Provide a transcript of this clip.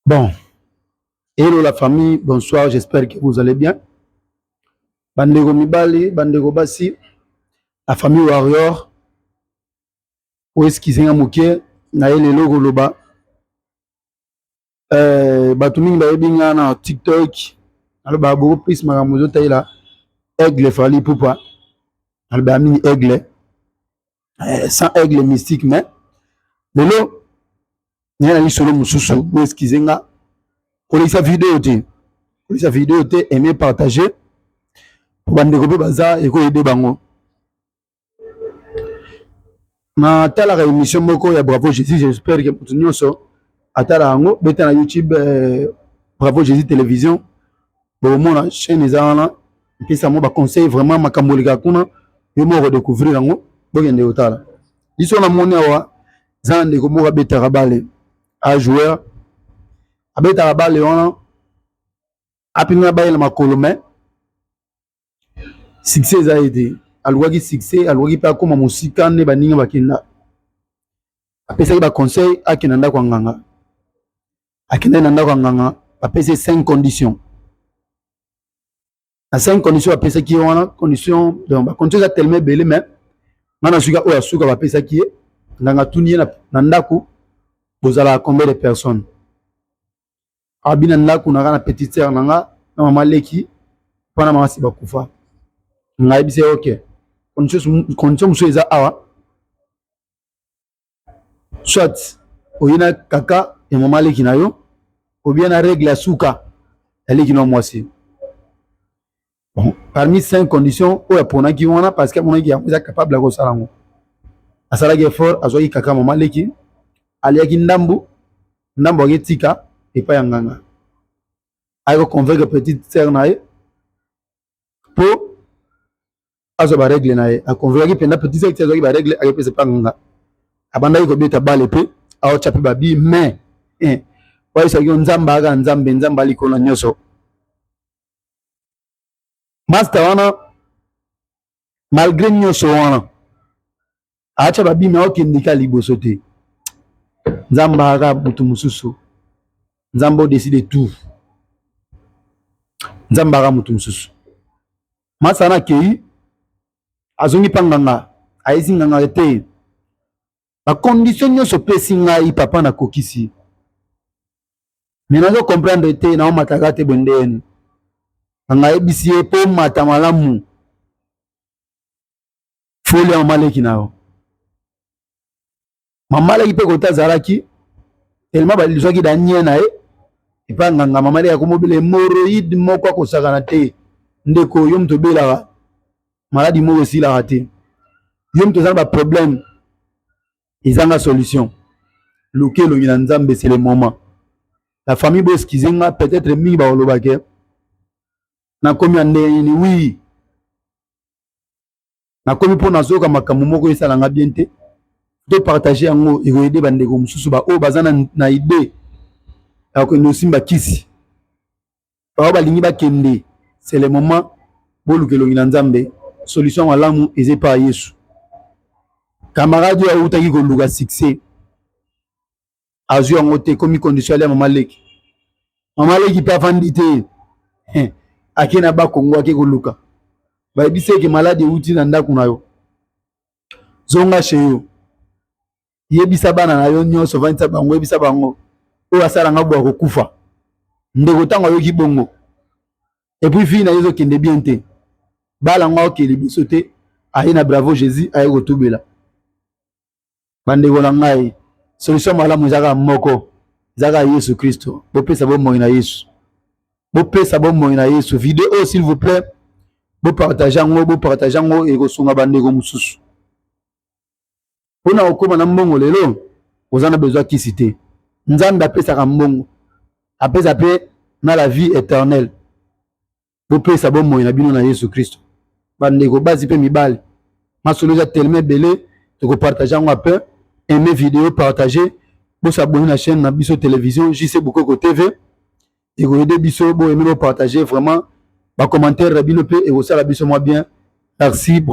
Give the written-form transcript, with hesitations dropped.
Bon, hello la famille, bonsoir, j'espère que vous allez bien. Bandeko mibali, bandeko basi, la famille Warrior, po excuse nga moke, naye lelo koloba. Bato mingi bayebi nga na TikTok, nalobaka beaucoup plus makambo ezotayela Aigle Fally Ipupa, nalobaka mingi Aigle, sans Aigle mystique, mais lelo naye na lisolo mosusu. Bo excuse nga, kolekisa video te, kolekisa video te, aimer, partager po bandeko mpe baza ekoyede bango. Natalaka émission moko ya Bravo Jésus, j'espère que moto nyonso atala yango. Beta na YouTube Bravo Jésus Télévision, bokomona chaîne eza wana, epesa yango baconseil. Vraiment, makambo oleka kuna, yo moko découvrir yango. Bokende kotala liso. Namoni awa eza na ndeko moko abetaka balle, a joueur abetaka balle wana, apimela balle na makolo, mais succès eza ye te. Alukaki succès, alukaki mpe akóma mosika nde baninga bakenda. Apesaki baconseil, akende na ndako ya nganga. Akendaki na ndako ya nganga, bapesi ye cinq conditions. Na cinq conditions bapesaki ye wana, condition, donc bacondition eza tellement ebele, mais nga na suka oyo asuka bapesaki ye. Nganga atuni ye: na ndako bozalaka combien de personnes? Abi: na ndako nanga na petite sœur na nga na mama leki, mpona mama si bakufa. Ngai ayebisi ye: ok, condition mosusu eza awa: soit oye na kaka ya mama leki na yo, obien na règle ya suka ya leki na mwasi. Bon, parmi cinq conditions oyo aponaki wana, parce que amonaki yango eza capable ya kosala yango, asalaki effort, azwaki kaka mama leki, aliaki ndambu ndambu, aketika epai ya nganga, ayaki koconvaincre petite sœur na ye mpo azwa barègle na ye. Aconvaincaki mpenza petite sœur ti azwaki barègle, akepesa epai ya nganga. Abandaki kobeta balle mpe aotya mpe babi, mais oyebisaki yo, Nzambe aka Nzambe, Nzambe alikolo na nyonso. Master wana, malgré nyonso wana, atya babimi, aokendika liboso te. Nzambe aka motu mosusu, Nzambe odécider tout, Nzambe aka motu mosusu. Masa wana akei, azongi mpa nganga, ayesi nganga te: bacondition nyonso opesi ngai, papa, nakokisi, me nazo comprendre te, naomataka te. Bondeni nganga ayebisi ye: mpo mata malamu, foli ya mama leki na yo. Mama leki mpe kota azalaki tellement balizwaki danie na ye epai nganga. Mama leki akomobela hémorroïde moko akosakana te. Ndeko, yo moto obelaka maladi moko esilaka te, yo moto oza na baproblème ezanga solution, luka elongi na Nzambe, c'est le moment. La famille, bo excuse nga, peut-être mingi bakolobake nakomi ya ndenge nini. Oui, nakomi mpo nazoyoka makambo moko esalanga bien te. Topartage yango, ekoaider bandeko mosusu baoyo baza na idée ya kokende osimba kisi, bao balingi bakende. C'est le moment, boluka elongi na Nzambe. Solution malamu eza epai ya Yesu. Camarade oyo awutaki koluka succès, azwi yango te, ekomi condition alia mama leki. Mama leki mpe afandi te, ake na Bakongo, ake koluka. Bayebisi eke maladi euti na ndako na yo, zonga chez yo, yebisa bana na yo nyonso, vandisa bango, yebisa bango oyo asalanga bwa kokufa. Ndeko, ntango ayoki bongo, et puis vie na ye ezokende bien te, bala yango aokende liboso te, aye na Bravo Jésus, aye kotubela. Bandeko na ngai, solution malamu eza kaka moko, eza kaka Yesu Kristo. Bopesa bomoi na Yesu, bopesa bomoi na Yesu. Video oyo, s'il vous plaît, bopartage yango, bopartage yango, ekosunga bandeko mosusu. Mpona kokóma na mbongo lelo, oza na besoin kisi te. Nzambe apesaka mbongo, apesa mpe na la vie éternelle. Bopesa bomoi na bino na Yesu Kristo, bandeko basi mpe mibali. Masolo eza tellement ebele, tokopartage yango ape. Aime vidéo, partage, bosabonner na chaîne na biso télévision JC Bokoko TV, ekoaider biso. Boaimer, bopartage, vraiment bacommentaire na bino mpe ekosala biso mwa bien. Merci.